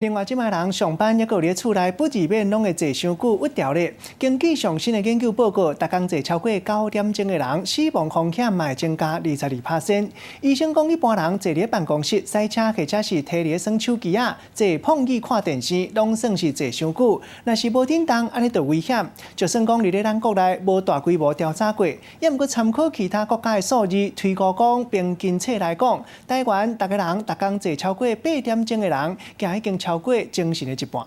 另外，這擺人上班抑閣佇咧厝內，不自免攏會坐傷久，鬱牢咧。根據上新的研究報告，逐工坐超過九點鐘的人，死亡風險嘛會增加22%。醫生講，一般人坐佇咧辦公室、駛車或者是提佇咧耍手機仔、坐膨椅看電視，攏算是坐傷久。若是無振動，按呢就危險。就算講佇咧咱國內無大規模調查過，猶毋過參考其他國家的數字，推估講平均冊來講，台灣逐个人逐工坐超過八點鐘的人，驚已經超過精神的一半。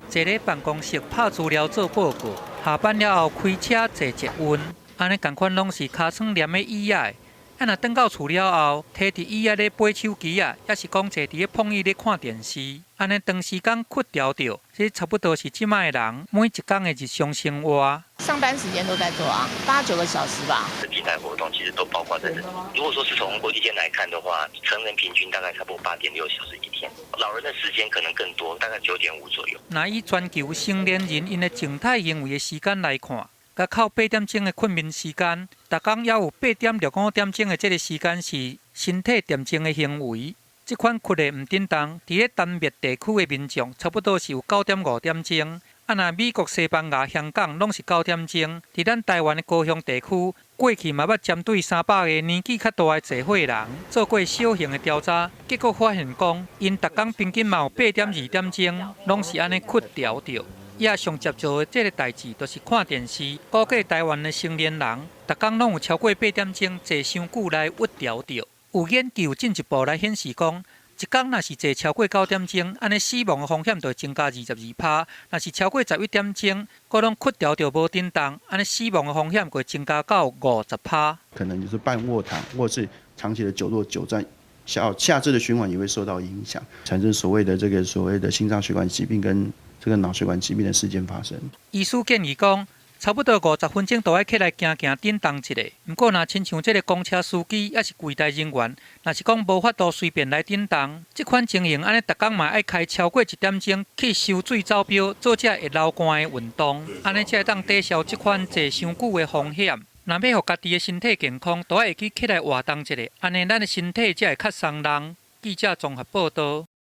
坐咧辦公室拍資料做報告，下班了後開車坐捷運，按呢仝款攏是尻川黏咧椅仔。啊，若轉到厝了後，提佇椅仔咧掰手機仔，抑是講坐佇咧膨椅咧看電視，按呢長時間屈牢著，這差不多是這擺的人每一工的日常生活。上班時間都在坐啊，八九個小時吧。靜態活動其實都包括在這。如果說是從國際間來看的話，成人平均大概差不多8.6小時一天，老人的時間可能更多，大概9.5左右。若以全球成年人𪜶的靜態行為的時間來看，共扣八點鐘的睏眠時間，逐工猶有8.65點鐘的這个時間是身體恬靜的行為。這款屈的毋振動，佇咧丹麥地區的民眾，差不多是有9.5點鐘。啊，若美國、西班牙、香港攏是九點鐘。佇咱台灣的高雄地區，過去嘛捌針對300個年紀較大的濟歲人做過小型的調查，結果發現講，𪜶逐工平均嘛有8.2點鐘，攏是按呢屈牢著。也上捷做的這个代誌，就是看電視。估計台灣的成年人，逐工攏有超過八點鐘坐傷久來鬱牢著。有研究進一步來顯示講，一工若是坐超過九點鐘，按呢死亡的風險就會增加22%；若是超過11點鐘，閣攏屈牢著無振動，按呢死亡的風險就會增加到50%。可能就是半臥躺，或是長期的久坐久站，下肢的循環也會受到影響，產生所謂的這個所謂的心臟血管疾病跟這個腦血管疾病的事件發生。醫師建議講，差不多50分鐘就愛起來行行振動一下。毋過，若親像這个公車司機，抑是櫃台人員，若是講無法度隨便來振動，這款情形按呢，逐工嘛愛開超過一點鐘去收水走表，做這會流汗的運動，按呢才會當抵消這款坐傷久的風險。若欲予家己的身體健康，都愛會記起來活動一下，按呢咱的身體才會較鬆動。記者綜合報導。